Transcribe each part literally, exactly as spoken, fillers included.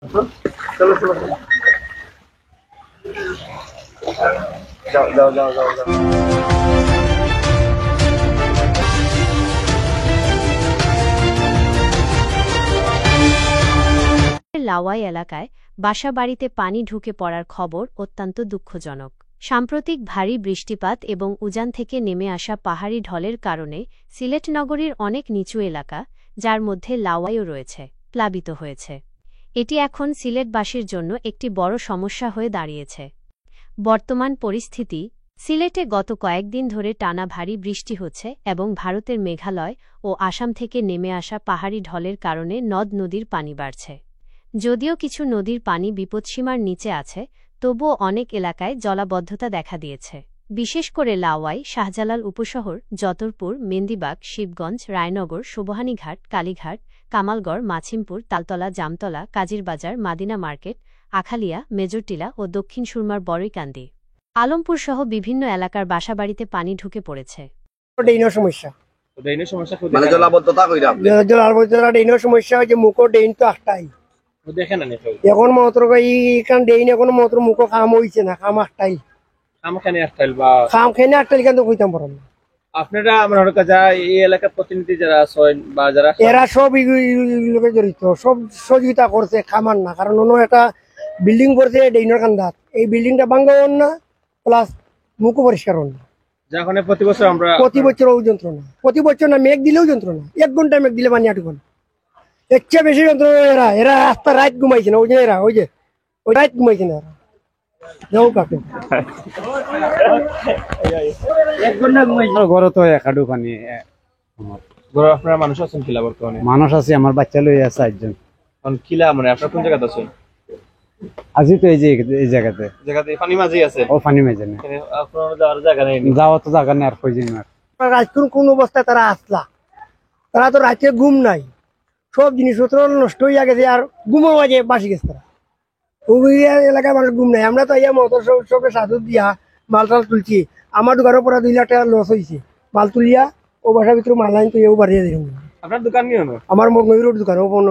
চলো, চলো, চলো। যাও, যাও, যাও, যাও, যাও। লাওয়াই এলাকায় বাসাবাড়িতে পানি ঢুকে পড়ার খবর অত্যন্ত দুঃখজনক। সাম্প্রতিক ভারী বৃষ্টিপাত এবং উজান থেকে নেমে আসা পাহাড়ি ঢলের কারণে সিলেট নগরীর অনেক নিচু এলাকা, যার মধ্যে লাওয়াইও রয়েছে, প্লাবিত হয়েছে। এটি এখন সিলেটবাসীর জন্য একটি বড় সমস্যা হয়ে দাঁড়িয়েছে। বর্তমান পরিস্থিতি: সিলেটে গত কয়েকদিন ধরে টানা ভারী বৃষ্টি হচ্ছে এবং ভারতের মেঘালয় ও আসাম থেকে নেমে আসা পাহাড়ি ঢলের কারণে নদ নদীর পানি বাড়ছে। যদিও কিছু নদীর পানি বিপদসীমার নিচে আছে, তবুও অনেক এলাকায় জলাবদ্ধতা দেখা দিয়েছে। বিশেষ করে লাওয়াই, শাহজালাল উপশহর, যতরপুর, মেন্দিবাগ, শিবগঞ্জ, রায়নগর, সুবহানীঘাট, কালীঘাট, কামালগড়, মাছিমপুর, তালতলা, জামতলা, কাজিরবাজার, মাদিনা মার্কেট, আখালিয়া, মেজরটিলা ও দক্ষিণ সুরমার বড়ইকান্দি, আলমপুর সহ বিভিন্ন এলাকার বাসাবাড়িতে পানি ঢুকে পড়েছে। ড্রেনের সমস্যা। তো ড্রেনের সমস্যা কোথায়? মানে জলাবদ্ধতা কইরা আপনি? জ-, জলাবদ্ধতা, ড্রেনের সমস্যা অইছে, মুখো ড্রেন তো একটাই। ও দেখে না নি কেউ? এখন মাত্র এই কান ড্রেন, এখন মাত্র মুখো কাম অইছে না, কাম একটাই। কাম কেনে একটাই বা? কাম কেনে একটাই, কেন তো কইতাম পারলাম না। আপনারা আমার কাছে এই এলাকার প্রতিনিধি যারা আছেন বা যারা এরা সব ইগু-, ইগু-, ইগুলোকে জড়িত, সব সহযোগিতা করছে, কামার না, কারণ অন্য একটা বিল্ডিং করছে ড্রেনের কান্দাত, এই বিল্ডিংটা ভাঙ্গা অর না, প্লাস মুখো পরিষ্কার অর না। যার কারণে প্রতি বছর আমরা প্রতি বছর ওই যন্ত্রণা, প্রতি বছর না, মেঘ দিলেও যন্ত্রণা, এক ঘন্টা মেঘ দিলে পানি আটুক না। এর চেয়ে বেশি যন্ত্রণা এরা, এরা রাস্তা রাত ঘুমাইছে না, ওই যে এরা, ওই যে, ওই রাত ঘুমাইছে না এরা। যাও কাকে। এক ঘন্টা ঘুমাইছে। আমার ঘরে তো এক হাঁটু পানি, এ, আমার। ঘরে আপনারা মানুষ আছেন কিলা বর্তমানে? মানুষ আছে, আমার বাচ্চা লইয়া আছে চারজন। এখন কিলা, মানে, আপনারা কোন জায়গাতে আছেন? আছি তো এই যে, এই জায়গাতে। জায়গাতে পানি মাঝেই আছে? ও, পানি মাঝে না। এখানে আপনারা যাওয়ার জায়গা নেই নি? যাওয়ার তো জায়গা নেই, আর কই যাইমু আর। রাইতকুন কোন অবস্থায় তারা আসলা, তারা তো রাইতে ঘুম নাই, সব জিনিসপত্র নষ্ট অইয়া গেছে, আর ঘুমো মাঝে বাসি গেছে তারা। ওই এলাকার মানুষ ঘুম নাই, আমরা তো আইয়া মোটর সব, সবকে সাথে দিয়া মাল টাল তুলছি। আমার দোকানো পুরা দুই লাখ টাকা লস অইছে, মাল তুলিয়া ও বাসার ভিতরে মাল আইন তুই ও বাড়িয়ে দিলাম। আপনার দোকান কি হলো? আমার মগনবী রোড দোকান, ও পণ্য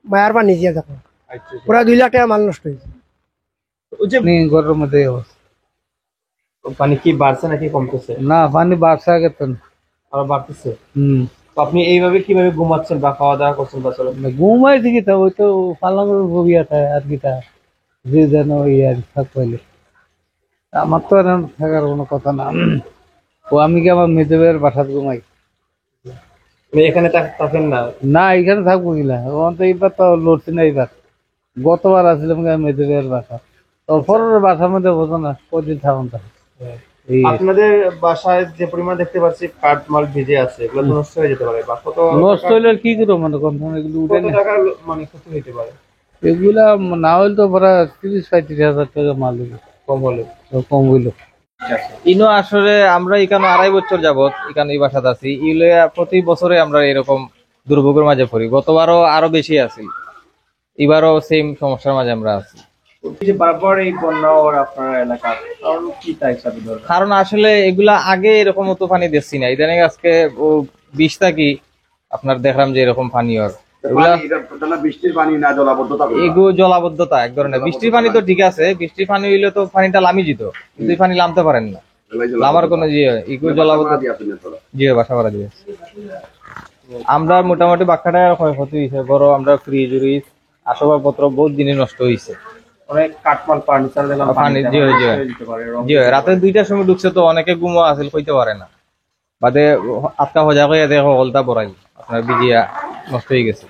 মায়ার পানি দিয়া দেখো। আচ্ছা, আচ্ছা। পুরা দুই লাখ টাকা মাল নষ্ট অইছে। ওই যে পানি ঘরের মধ্যে অবস্থা। পানি কি বাড়ছে নাকি কমতেছে? না, পানি বাড়ছে আগে তো। আরো বাড়তেছে? হুম। তো আপনি এইভাবে কিভাবে ঘুমাচ্ছেন বা খাওয়া দাওয়া করছেন বা চলেন? না, ঘুমাই ঠিকই তো, ওই তো পালন ঘুমিয়ে থাকে আর কি তা। যে যেন ওই আর থাক পাইলে। আমার তো আর থাকার কোনো কথা না। ও আমি কি আমার মেজো ভাইয়ের বাসাত ঘুমাই? মানে এখানে থাক-, থাকেন না? না, এখানে থাকবো কিনা? ওখান তো এইবার তো লড়ছি না এইবার। গতবার আসলাম গিয়া মেজো ভাইয়ের বাসা। তো পরের বাসার মধ্যে বোঝো না, কদিন থাকুন তা। হ্যাঁ। এই আপনাদের বাসায় যে পরিমাণ দেখতে পাচ্ছি কাঠ মাল ভিজে আছে, এগুলো তো হুম। নষ্ট হয়ে যেতে পারে। বা কত নষ্ট টাকা, হইলে আর কি করবো, মানে, কম সম এগুলো উঠে কত না। টাকার লো-, মানে, ক্ষতি হইতে পারে? এগুলা না হইলে তো প্রায় তিরিশ পঁয়ত্রিশ হাজার টাকা মাল হইবে। কম হলে? তো কম হইলো। ইনো আসলে আমরা এখানে আড়াই বছর যাবত এখানে এই বাসাত আছি। ইলে প্রতি বছরে আমরা এরকম দুর্ভোগের মাঝে পড়ি। গতবারও আরো বেশি আছিল, এবারও সেম সমস্যার মাঝে আমরা আছি। এই যে বারবার এই বন্যা ওর আপনার এলাকা, কারণ কি তা হিসাবে ধরবেন? কারণ আসলে এগুলা আগে এরকম অত পানি দেখছি না, ইদানিং আজকে ও বিশ থাকি আপনার দেখলাম যে এরকম পানি ওর। এগুলা পানি, এটা, এটা না বৃষ্টির পানি না জলাবদ্ধতা করে? এগু জলাবদ্ধতা এক ধরনের। জলাবদ্ধতা বৃষ্টির পানি তো পানি। ঠিক আছে, বৃষ্টির পানি হইলে তো পানিটা লামি যেত, কিন্তু এই পানি লামতে পারেন না। এলাই জলাবদ্ধতা। লামার কোনো ইয়ে হয়, এগুলো বাসা জলাবদ্ধতা। ভাড়া দিয়ে আপনি তোরা? জি, বাসা ভাড়া দিয়ে। আমরা মোটামুটি বাক্কাটা ক্ষয়ক্ষতি হয়েছে, বড় আমরা ফ্রিজ উরিজ আসবাবপত্র বহুত জিনিস নষ্ট হয়েছে। অনেক কাঠমাল ফার্নিচার দেখলাম আর পানি, পানিতে জি, জি। নষ্ট হয়ে যেতে পারে, রং জি, যেতে রাতে পারে। দুইটার সময় ঢুকছে তো অনেকে ঘুমো আছিল, কইতে পারে না। বাদে আটকা হজা হয়ে দেখো হলতা বড়াই আপনার বিজিয়া নষ্ট হয়ে গেছে।